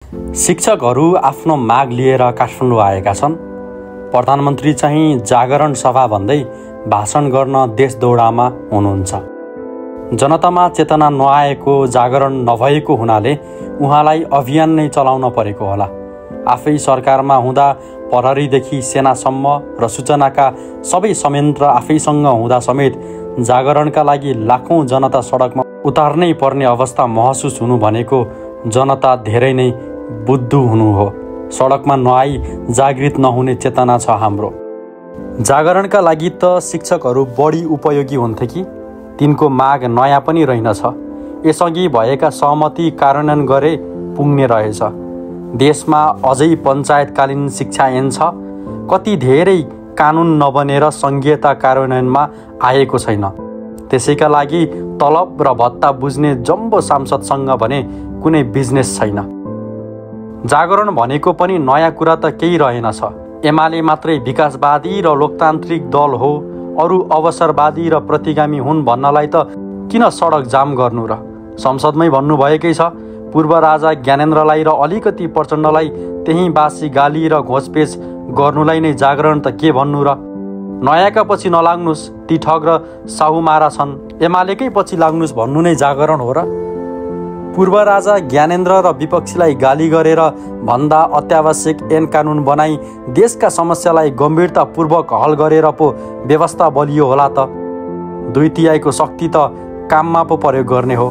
शिक्षकहरू आफ्नो माग लिएर काठमाडौँ आएका छन्। प्रधानमन्त्री चाहिँ जागरण सभा भन्दै भाषण गर्न देश दौडामा हुनुहुन्छ। जनतामा चेतना नआएको, जागरण नभएको हुनाले उहाँलाई अभियान नै चलाउन परेको होला। आफै सरकारमा हुँदा प्रहरीदेखि सेनासम्म र सूचनाका सबै संयन्त्र आफैसँग हुँदा समेत जागरणका लागि लाखौं जनता सडकमा उतार्नै पर्ने अवस्था महसुस हुनु भनेको जनता धेरै नै बुद्धु हुनु हो। सडकमा नआई जागृत नहुने चेतना छ हाम्रो। जागरणका लागि त शिक्षकहरू बढी उपयोगी हुन्थे कि तिनको माग नयाँ पनि रहेनछ। यसअघि भएका सहमति कार्यान्वयन गरे पुग्ने रहेछ। देशमा अझै पञ्चायतकालीन शिक्षा ऐन छ। कति धेरै कानुन नबनेर संघीयता कार्यान्वयनमा आएको छैन। त्यसैका लागि तलब र भत्ता बुझ्ने जम्बो सांसदसँग भने कुनै बिजनेस छैन। जागरण भनेको पनि नयाँ कुरा त केही रहेनछ। एमाले मात्रै विकासवादी र लोकतान्त्रिक दल हो, अरू अवसरवादी र प्रतिगामी हुन् भन्नलाई त किन सडक जाम गर्नु र? संसदमै भन्नुभएकै छ। पूर्व राजा ज्ञानेन्द्रलाई र अलिकति प्रचण्डलाई त्यही बासी गाली र घोचपेच गर्नुलाई नै जागरण त के भन्नु र? नयाँका पछि नलाग्नुस्, ती ठग र साहुमारा छन्, एमालेकै पछि लाग्नुस् भन्नु नै जागरण हो र? पूर्व राजा ज्ञानेन्द्र र विपक्षीलाई गाली गरेर भन्दा अत्यावश्यक ऐन कानुन बनाई देशका समस्यालाई गम्भीरतापूर्वक हल गरेर पो व्यवस्था बलियो होला त। 2/3 शक्ति त काममा पो प्रयोग गर्ने हो।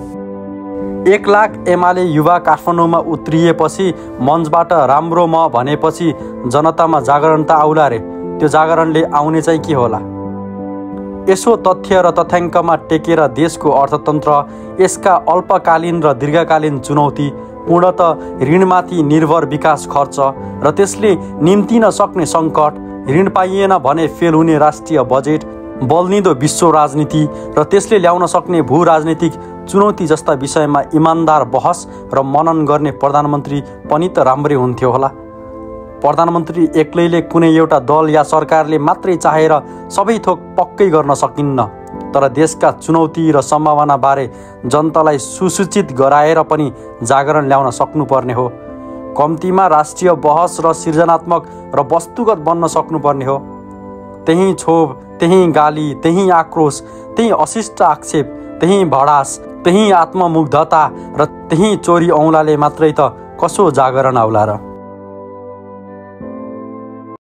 1 लाख एमाले युवा काठमाडौँमा उत्रिएपछि मञ्चबाट राम्रो म भनेपछि जनतामा जागरण त आउला रे। त्यो जागरणले आउने चाहिँ के होला? यसो तथ्य र तथ्याङ्कमा टेकेर देशको अर्थतन्त्र, यसका अल्पकालीन र दीर्घकालीन चुनौती, पूर्णतः ऋणमाथि निर्भर विकास खर्च र त्यसले निम्तिन सक्ने सङ्कट, ऋण पाइएन भने फेल हुने राष्ट्रिय बजेट, बल्निदो विश्व राजनीति र त्यसले ल्याउन सक्ने भू राजनीतिक चुनौती जस्ता विषयमा इमान्दार बहस र मनन गर्ने प्रधानमन्त्री पनि त राम्रै हुन्थ्यो होला। प्रधानमन्त्री एक्लैले कुनै एउटा दल या सरकारले मात्रै चाहेर सबै थोक पक्कै गर्न सकिन्न। तर देशका चुनौती र सम्भावना बारे जनतालाई सुसूचित गराएर पनि जागरण ल्याउन सक्नुपर्ने हो। कम्तीमा राष्ट्रिय बहस र सृजनात्मक र वस्तुगत बन्न सक्नुपर्ने हो। त्यही क्षोभ, त्यही गाली, त्यही आक्रोश, त्यही अशिष्ट आक्षेप, त्यही भडास, त्यही आत्ममुग्धता र त्यही चोरी औँलाले मात्रै त कसो जागरण आउला र?